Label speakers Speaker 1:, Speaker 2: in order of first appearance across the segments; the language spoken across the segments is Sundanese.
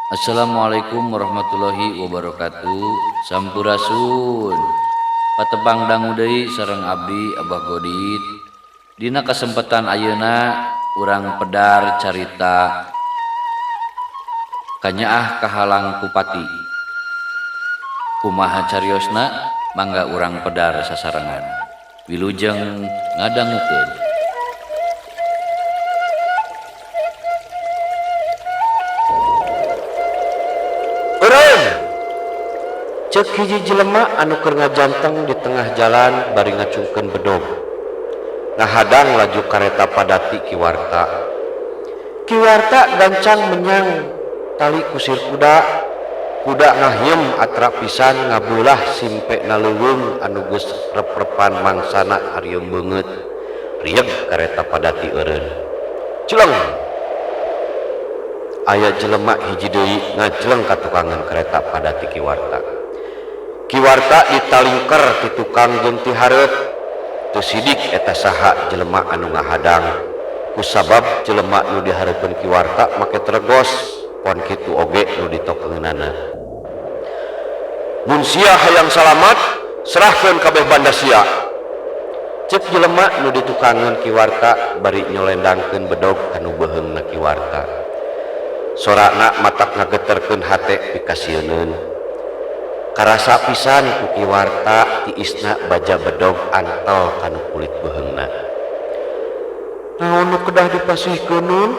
Speaker 1: Assalamualaikum warahmatullahi wabarakatuh. Sampurasun. Patepang dangu deui sareng abdi Abah Godit. Dina kesempatan ayeuna urang pedar carita Kanyaah Kahalang ku Pati. Kumaha cariosna? Mangga urang pedar sasarengan. Wilujeng ngadangukeun.
Speaker 2: Cek hiji jelema anu keur ngajanteng di tengah jalan bari ngacungkeun bedog. Ngahadang laju kareta padati Ki Warta. Ki Warta gancang menyang tali kusir kuda. Kuda ngahiem atra pisan ngabulah simpena leuweung anu geus rep-repan mangsana harieum beungeut. Rieg kareta padati eureun. Celeng! Aya jelema hiji deui ngajleng ka tukangan kareta padati Ki Warta. Ki Warta ditalingker ti tukang jeung ti hareup. Teu sidik eta saha jelema anu ngahadang. Kusabab jelema nu dihareupeun Ki Warta make tregos, pon kitu oge nu ditokeunana. Mun sia hayang salamat, serahkeun kabeh banda sia. Cek jelema nu ditukangeun Ki Warta bari nyolendangkeun bedog kanu beuheungna Ki Warta. Sorana matak ngageterkeun hate pikasieuneun. Karasa pisan ku Ki Warta tiisna baja bedog antel kanu kulit beuheungna. Naon nu kedah dipasihkeun nun?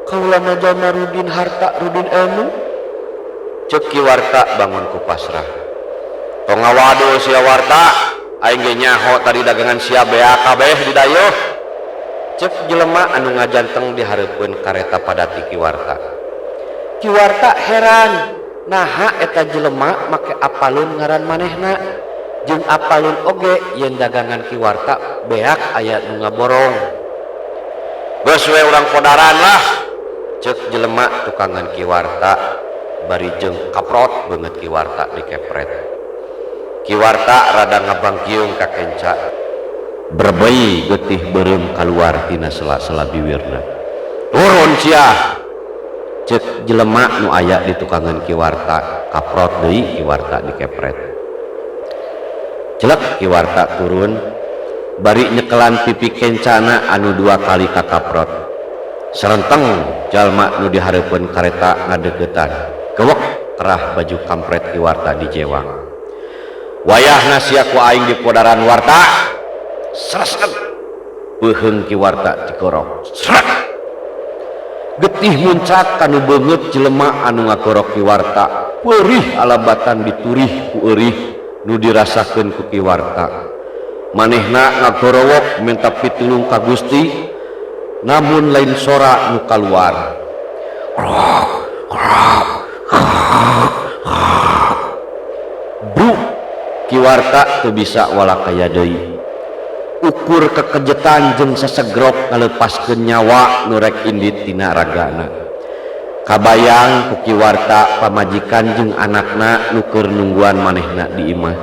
Speaker 2: Kaula mah jalma rudin harta rudin ilmu. Cek Ki Warta bangun ku pasrah. Tong ngawadul sia Warta, aing ge nyaho tadi dagangan sia beak kabeh di dayeuh. Cek jelema anu ngajanteng di hareupeun kareta padati Ki Warta. Ki Warta heran, naha eta jelema make apalun ngaran manehna jeung apalun oge yen dagangan Ki Warta beak aya nu ngaborong. Geus we urang podaran lah. Cek jelema tukangan Ki Warta bari jeung kaprot beungeut Ki Warta dikepret. Ki Warta rada ngabangkiung ka kenca. Berbei getih beureum kaluar tina sela-sela biwirna. Turun sia. Cek jelema nu aya di tukangan Ki Warta, kaprot deui Ki Warta dikepret. Celek Ki Warta turun bari nyekelan pipi kencana anu dua kali kakaprot. Serenteng jalma nu dihareupeun kareta ngadeuketan. Gewek kerah baju kampret Ki Warta dijewang. Wayahna sia ku aing di podaran Warta. Sresep beuheung Ki Warta digorok. Srek. Getih muncrat kanu beungeut jelema anu ngagorok Ki Warta. Peurih alabatan diturih ku eurih nu dirasakeun ku Ki Warta. Manehna ngagorowok minta pitulung ka Gusti, namun lain sora nu kaluar. Bru Ki Warta teu bisa walakaya deui. Ukur kekejetan jeung sesegrok ngalepaskeun nyawa nu rek indit tina ragana. Kabayang ku Ki Warta pamajikan jeung anakna nu keur nungguan manehna di imah.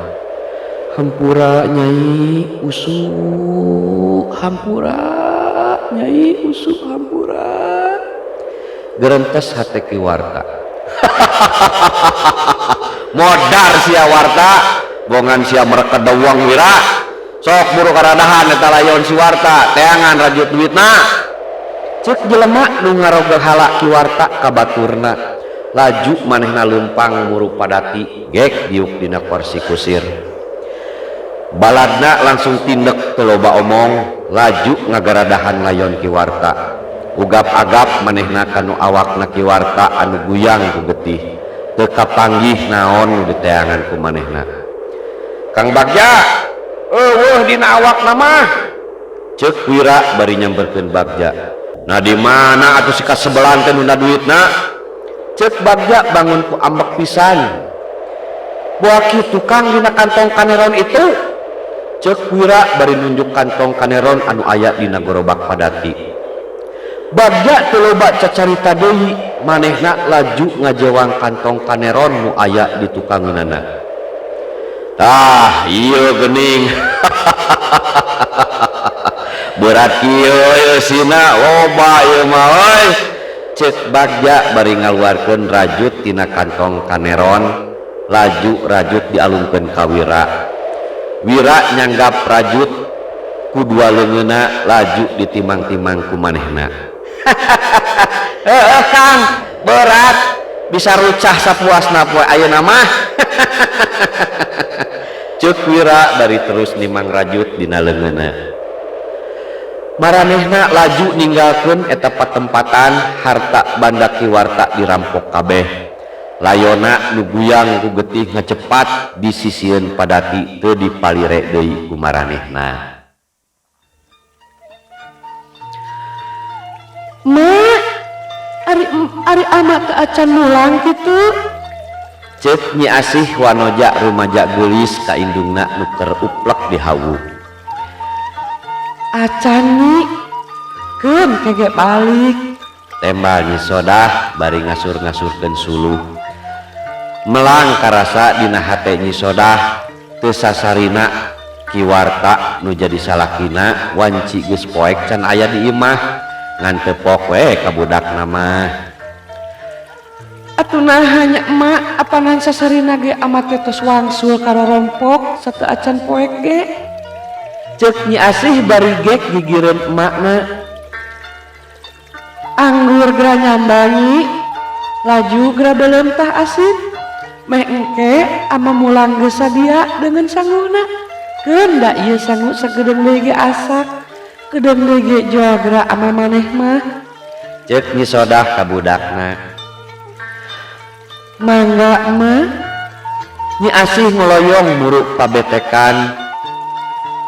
Speaker 2: Hampura nyai usuk, hampura nyai usuk, hampura. Gerentes hate Ki Warta. Modar sia Warta, bongan sia mereka dawang wira. Sok buru karadahan eta layon si Warta, teangan rajut duitna. Cek jelema nu ngarogel hala Ki Warta ka baturna. Laju manehna leumpang muru padati, gek diuk dina kursi kusir. Baladna langsung tindek teu loba omong, laju ngagaradahan layon Ki Warta. Ugap-agap manehna kanu awakna Ki Warta anu guyang ku getih. Teu kapanggih naon nu diteangan ku manehna. Kang Bagja, eueuh dina awakna mah. Cek Wira bari nyamperkeun Bagja. Nah di mana atuh si kasebelan teh nunda duitna? Cek Bagja bangun ku ambek pisan. Boa kitu Kang dina kantong kaneron itu. Cek Wira bari nunjuk kantong kaneron anu aya dina gerobak padati. Bagja teu loba cacarita deui, manehna laju ngajewang kantong kaneron nu aya di tukangeunana. Tah, ieu geuning. Berat kieu eusina loba ieu mah euy. Cek Bagja bari ngaluarkeun rajut tina kantong kaneron, laju rajut dialungkeun ka Wira. Wira nyanggap rajut ku dua leungeunna laju ditimang-timang ku manehna. Heuh Kang, berat bisa rucah sapuasna poe ayeuna mah. Cek Wira bari terus nimang rajut dina leungeunna. Maranehna laju ninggalkeun eta patempatan harta banda Ki Warta dirampok kabeh. Layona nu guyang ku getih ngacepat disisieun padati teu dipalire deui ku maranehna.
Speaker 3: Ma, ari ama teu acan mulang kitu?
Speaker 2: Ceuk Nyi Asih wanoja rumaja geulis ka indungna nu keur uplek di hawu.
Speaker 3: Acan Nyi, keun kege balik.
Speaker 2: Tembal Nyi Sodah bari ngasur-ngasurkeun suluh. Melang karasa dina hate Nyi Sodah teu sasarina Ki Warta nu jadi salakina wanci geus poek can aya di imah ngan teu pok we ka budakna mah.
Speaker 3: Atuh naha nya emak apanan sasarina ge ama teh tos wangsul ka rorompok sateu acan poek ge.
Speaker 2: Ceuk Nyi Asih bari gek gigireun emakna.
Speaker 3: Anggur gera nyambal Nyi, laju gera beuleum tah asin. Meh engke ama mulang geus sadia deungeun sanguna. Keun da ieu sangu sagedeung deui ge asak. Gedeung deui ge jual gera ama maneh mah.
Speaker 2: Ceuk Nyi Sodah ka budakna.
Speaker 3: Mangga emak.
Speaker 2: Nyi Asih ngoloyong muru pabetekan.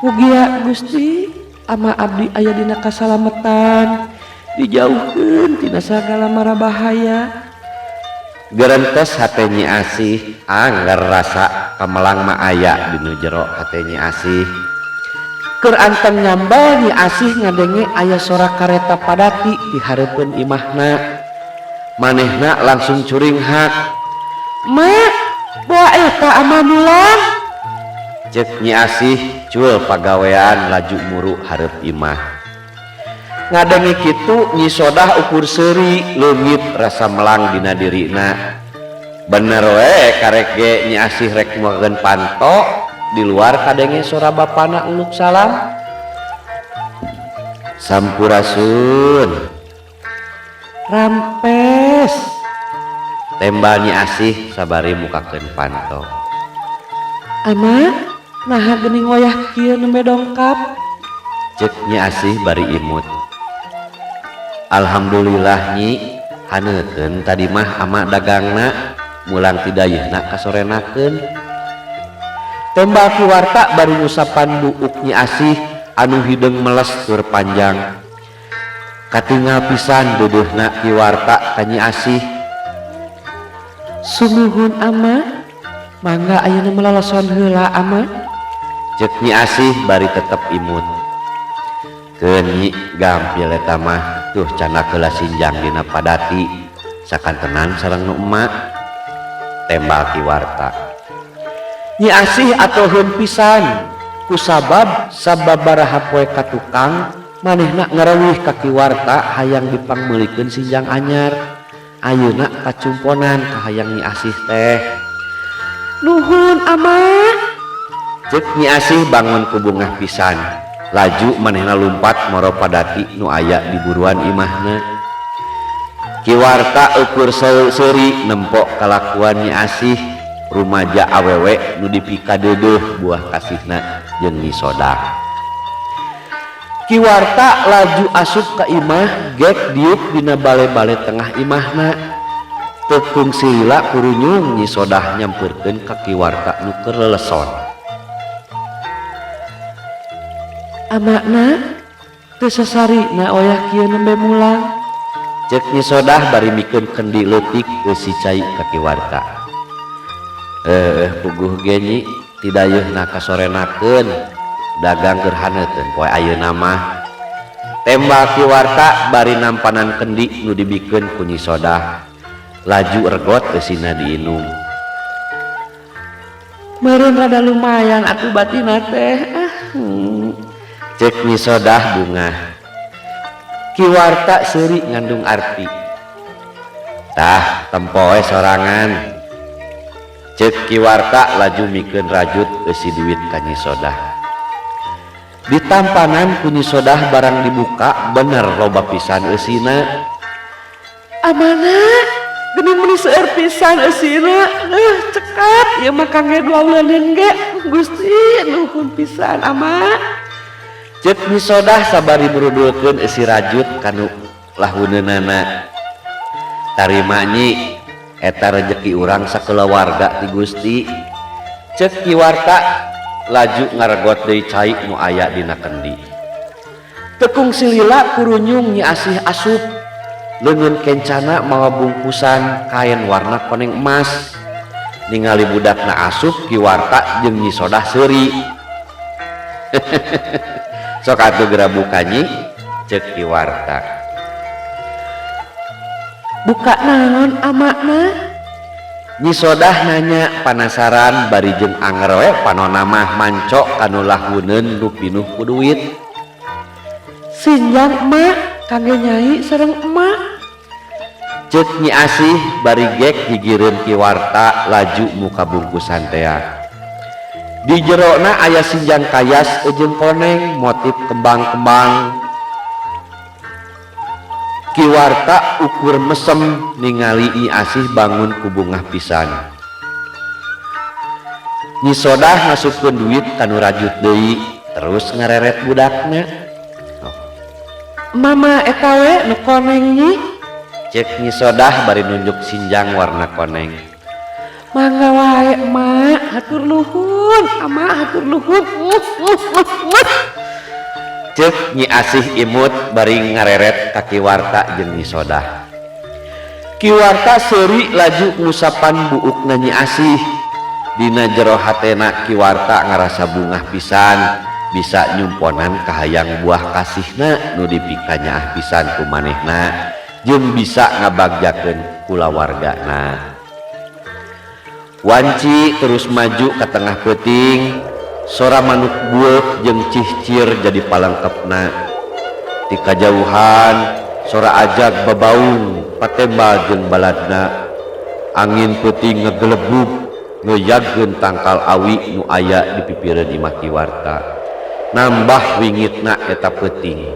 Speaker 3: Mugia Gusti ama abdi aya dina kasalametan, dijauhkeun tina sagala mara bahaya.
Speaker 2: Gerentes hate Nyi Asih angger rasa kamelang mah aya dinu jero hate Nyi Asih.
Speaker 3: Keur anteng nyambal Nyi Asih ngadenge aya sora kareta padati di hareupeun imahna.
Speaker 2: Manehna langsung curinghak.
Speaker 3: Mak, bawa eta ama mulang.
Speaker 2: Ceuk Nyi Asih cul pagawean laju muru hareup imah. Ngadenge kitu Nyi Sodah ukur seuri leungit rasa melang dina dirina. Bener we karek ge Nyi Asih rek muakeun panto di luar kadenge sora bapana uluk salam. Sampurasun.
Speaker 3: Rampes.
Speaker 2: Tembal Nyi Asih sabari mukakeun panto.
Speaker 3: Ama, naha geuning wayah kieu nembe dongkap?
Speaker 2: Ceuk Nyi Asih bari imut. Alhamdulillah Nyi, haneukeun tadi mah ama dagangna mulang ti dayeuhna kasorenakeun.
Speaker 3: Tembal Ki Warta bari ngusapan buuk Nyi Asih anu hideung meles tur panjang. Katingal pisan deudeuhna Ki Warta ka Nyi Asih. Sumuhun ama, mangga ayeuna meloloson heula ama.
Speaker 2: Ceuk Nyi Asih bari tetep imut. Keun Nyi gampil eta mah tuh candak heula sinjang dina padati sakantenan sareng nu emak. Tembal Ki Warta.
Speaker 3: Nyi Asih atoheun pisan kusabab sababaraha poe ka tukang manehna ngareuwih ka Ki Warta hayang dipangmeulikeun sinjang anyar. Ayeuna kacumponan kahayang Nyi Asih teh. Nuhun ama.
Speaker 2: Ceuk Nyi Asih bangun ku bungah pisan. Laju manehna lumpat moro padati nu aya di buruan imahna. Ki Warta ukur seuri nempok kalakuan Nyi Asih rumaja awewe nu dipikadeudeuh buah kasihna jeung Nyi Sodah.
Speaker 3: Ki Warta laju asup ka imah gek diuk dina bale-bale tengah imahna.
Speaker 2: Teu kungsi lila kurunyung Nyi Sodah nyampeurkeun ka Ki Warta nu keur leleson.
Speaker 3: Amakna teu sasarina oyah kieu nembe mulang.
Speaker 2: Ceuk Nyi Sodah bari mikeun kendi leutik eusi cai ka Ki Warta. Puguh ge Nyi ti dayeuhna kasorenakeun dagang keur haneuteun poe ayeuna mah. Tembal Ki Warta bari nampanan kendi nu dibikeun ku Nyi Sodah. Laju regot eusina diinum.
Speaker 3: Meureun rada lumayan atuh batina teh.
Speaker 2: Ceuk Nyi Sodah bungah. Ki Warta seuri ngandung arti.
Speaker 3: Tah tempo we sorangan. Ceuk Ki Warta laju mikeun rajut eusi duit ka Nyi Sodah. Ditampanan ku Nyi Sodah barang dibuka bener loba pisan eusina. Amana geuning meuni seueur pisan eusina. Cekap ieu mah kangge dua ulaneun ge. Gusti nuhun pisan ama. Ceuk Nyi Sodah sabari murudulkeun eusi rajut kanu lahuneunana. Tarima Nyi, eta rejeki urang sakulawarga ti Gusti. Ceuk Ki Warta laju ngaregot deui cai nu aya dina kendi. Tekung silila kurunyung Nyi Asih asup. Leungeun kencana mawa bungkusan kain warna koneng emas. Ningali budakna asup Ki Warta jeung Nyi Sodah seuri. Sok atuh geura buka Nyi, ceuk Ki Warta. Buka naon amakna? Nyi Sodah nanya panasaran bari jeung anger we panona mah manco kanu lahuneun nu pinuh ku duit. Sinjang emak kangge nyai sareng emak. Ceuk Nyi Asih bari gek gigireun Ki Warta laju muka bungkusan tea. Di jerona aya sinjang kayas jeung koneng motif kembang-kembang. Ki Warta ukur mesem ningali Nyi Asih bangun ku bungah pisan. Nyi Sodah ngasupkeun duit kanu rajut deui terus ngareret budakna. Mama eta we nu koneng Nyi, ceuk Nyi Sodah bari nunjuk sinjang warna koneng. Mangga wae emak, hatur nuhun, ama hatur nuhun. Ceuk Nyi Asih imut bari ngareret ka Ki Warta jeung Nyi Sodah. Ki Warta seuri laju ngusapan buukna Nyi Asih. Dina jero hatena Ki Warta ngarasa bungah pisan bisa nyumponan kahayang buah kasihna nu dipikanyaah pisan ku manehna jeung bisa ngabagjakeun kulawargana. Wanci terus maju ka tengah peuting. Sora manuk bueuk jeung cihcir jadi palengkepna. Ti kajauhan sora ajag babaung patembal jeung baladna. Angin peuting ngegelebug ngeyagkeun tangkal awi nu aya di pipireun imah Ki Warta. Nambah wingitna eta peuting.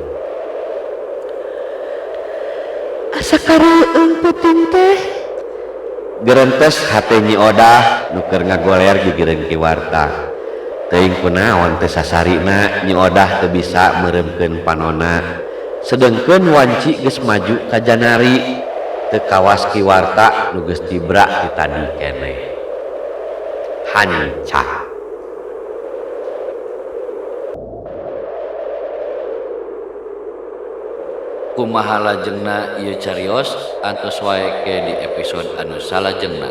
Speaker 3: Asa kareueung peuting teh. Gerentes hate Nyi Odah nu keur ngagoler gigireun Ki Warta. Teuing kunaon teh sasarina Nyi Odah teu bisa meureumkeun panona. Sedengkeun wanci geus maju ka janari teu kawas Ki Warta nu geus tibra ti tadi keneh. Hancah.
Speaker 1: Kumaha lajengna ieu carios antos wae ke di episode anu salajengna.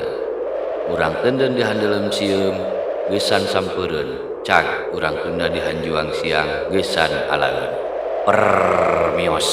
Speaker 1: Urang tenden di handeuleum sieum geusan sampeureun. Cag urang tunda di hanjuang siang geusan alaeun. Permios.